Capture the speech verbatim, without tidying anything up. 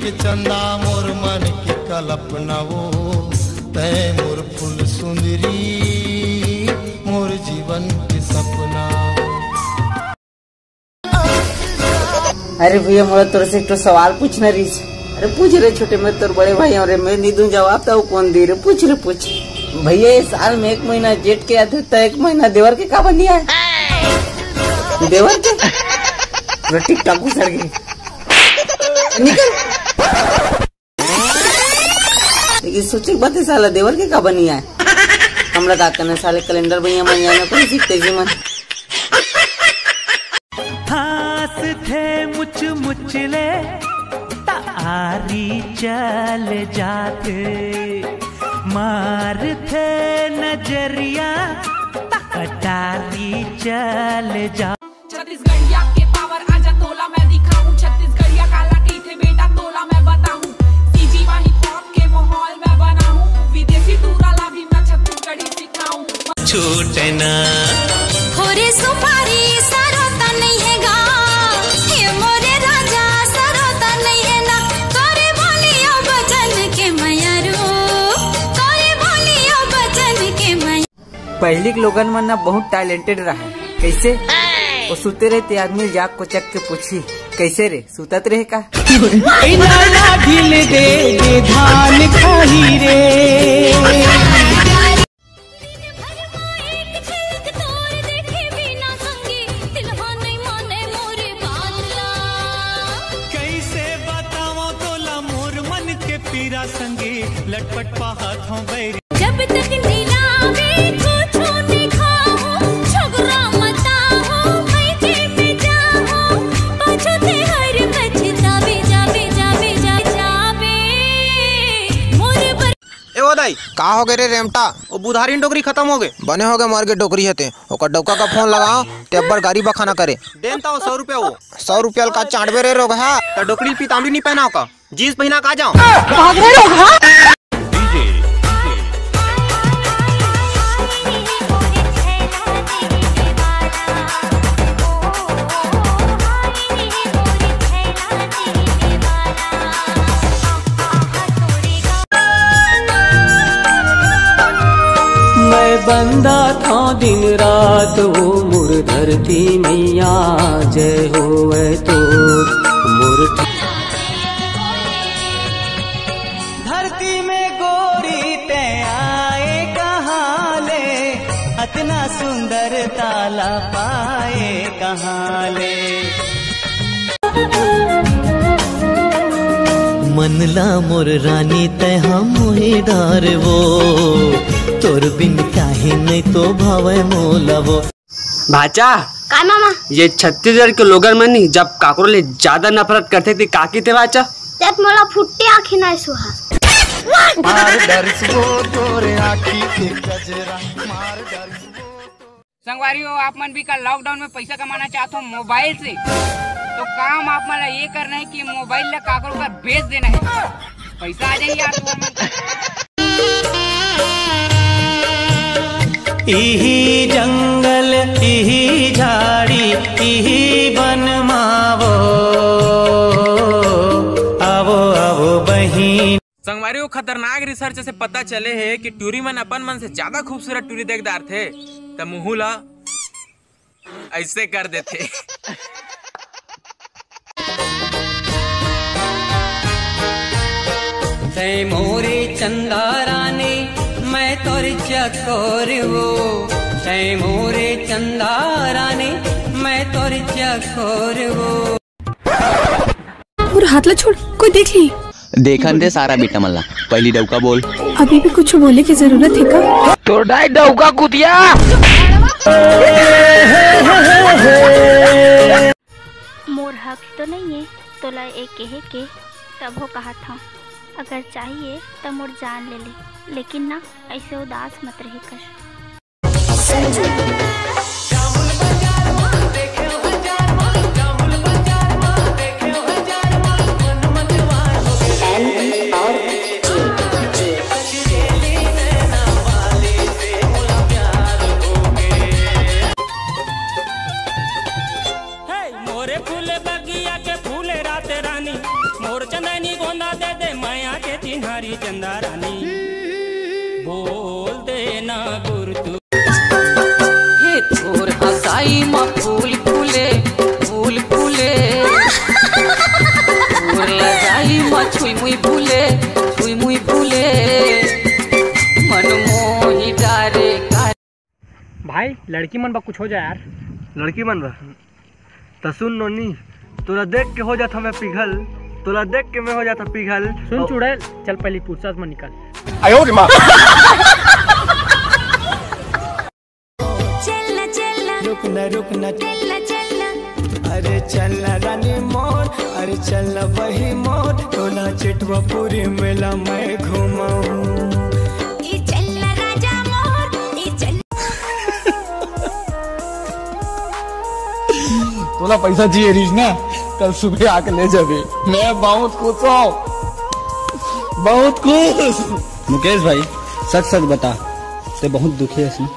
के चंदा मोर मन के कल्पना वो, तै मोर फूल सुंदरी, मोर जीवन के सपना वो। अरे भैया, मोला तोर से एक ठो सवाल पूछना रहिस। अरे पूछ रे छोटे, मैं तोर बड़े भाई हूँ रे, मैं नहीं दूं जवाब तो कौन दी रे, पूछ रे पूछ। भैया, ये साल में एक महीना जेठ के आथे, तो एक महीना देवर के काबर नहीं आए? देवर के? पूरा टिकटॉक घुसर गई। निकल। लेकिन सोचे के बात है, साला देवर के काबर नहीं आए? हमला का करना, साले कैलेंडर भैया मन जाने कोई सीखते जी मन। हाँस थे मुच मुच ले, त आरी चल जाथे, मार थे नजरिया, त अटारी चल जा। छत्तीसगढ़िया के पावर आजा तोला मैं दिखाऊं, छत्तीसगढ़िया काला कहिथे बेटा तोला मैं बताऊं, सीजी वाली पॉप के माहौल मैं बनाऊं, विदेशी टूरा ला भी मैं छत्तीसगढ़ी सिखाऊं। छूटे ना। हो रे सुपारी सरोता नहीं है गा, हे मोरे राजा सरोता नहीं है ना, तोरे बोलियो बचन के मयारू, तोरे बोलियो बचन के मया। पहिली के लोगन मन ना बहुत टैलेंटेड रहे। कैसे? वो सुते रहे ते आदमी जाग कोचक के पूछी, "कैसे रे, सुतत रहे का?" ए नाना ढील दे, दे धान खाही रे। कैसे बतावं तोला मोर मन के पीरा संगी, लटपट पाहत हूँ बैरी। जब तक नीलावे कुछो नहीं खाओ, झगड़ा मत आओ, मैं जेब में जाओ, पाछो ते हर पछतावे, जावे, जावे, जा, जावे। मोर बर- ए ओ दाई। का हो गे रे रेमटा? ओ बुधारिन डोकरी खत्म हो गे। बने हो गे मर गे डोकरी हते। ओकर डौका का फोन लगाओ, ते अब्बड़ गारी बखाना करे। देन ता ओ सौ रुपया वो। सौ रुपया ल का चाटबे रे रोगहा? त डोकरी ल पीतांबरी नहीं पहनाओ का? जींस पहिना का जाओ। भाग रे रोगहा। मैं बंदा था दिन रात वो मोर धरती मैया, जय होवे तो मोर। धरती में गोरी तै आए कहाँ ले, अतना सुंदर ताला पाए कहाँ ले। मन ला मोर रानी तै हा मोहे डार वो, तोर बिन काहे नहीं तो भावे मोला वो। भाचा, का मामा? ये छत्तीसगढ़ के लोगन मन नी जब काकरो ले ज्यादा नफरत करथे ते का कहिथे भाचा? जब मोला फुट्टे आँखी ना सुहा। मार डरिस वो तोरे आँखी के गजरा, मार डरिस वो तोरे। संगवारी हो, आप मन भी का लॉकडाउन में पैसा कमाना चाहते हो मोबाइल से, तो काम आप मन ला ये करना है कि मोबाइल ला काकरो कर बेच देना है, पैसा आ जाही आप मन। इही जंगल, इही झाड़ी, इही बन मावो, आवो, आवो बहिन। संगवारी हो, खतरनाक रिसर्च से पता चले हे कि टूरी मन अपन मन से ज्यादा खूबसूरत टूरी देख डारथे, त मुहू ला ऐसे कर देथे। तै मोरे चंदा रानी, मैं तोर चकोर वो। तै मोरे चंदा रानी, मैं तोर चकोर वो। मोर हाथ ला छोड़, कोई देख ली। देखन दे सारा बेटा मन ला, पहली डौका बोल। अभी भी कुछ बोले के जरूरत है का? तोर दाई डौका कुतिया। मोर हक तो नहीं है तोला ए कहे के, तभो कहत हूँ, अगर चाहिए त मोर जान ले ले, लेकिन ना ऐसे उदास मत रहे कर। हे मोरे फूल बगिया के फूल रात रानी, मोर चंदनी गोंद हरी चंदा रानी, बोल देना गुरु तू। हे तोर हंसाई म फूल फूले, फूल फूले। तोर लजाई म छुई मुई फूले, छुई मुई फूले। मन मोही डारे का। भाई, लड़की मन बा कुछ हो जाए यार। लड़की मन बा? त सुन नोनी, तोला देख के हो जात हमें पिघल, तोला देख के मैं हो जाता पिघल। सुन और चुड़ैल, चल पहली फुर्सत में निकल। आयो रे माँ। चलना चलना, रुकना रुकना, चलना चलना। अरे चलना रानी मोर, अरे चलना वही मोर, टोला चिटवा पूरी मेला मैं घुमाऊं। ई चलना राजा मोर, ई चल। तोला पैसा चाहिए रहीस ना, कल सुबह आके ले जाबे। मैं बहुत खुश हूँ, बहुत खुश। मुकेश भाई, सच सच बता, ते बहुत दुखी हस ना?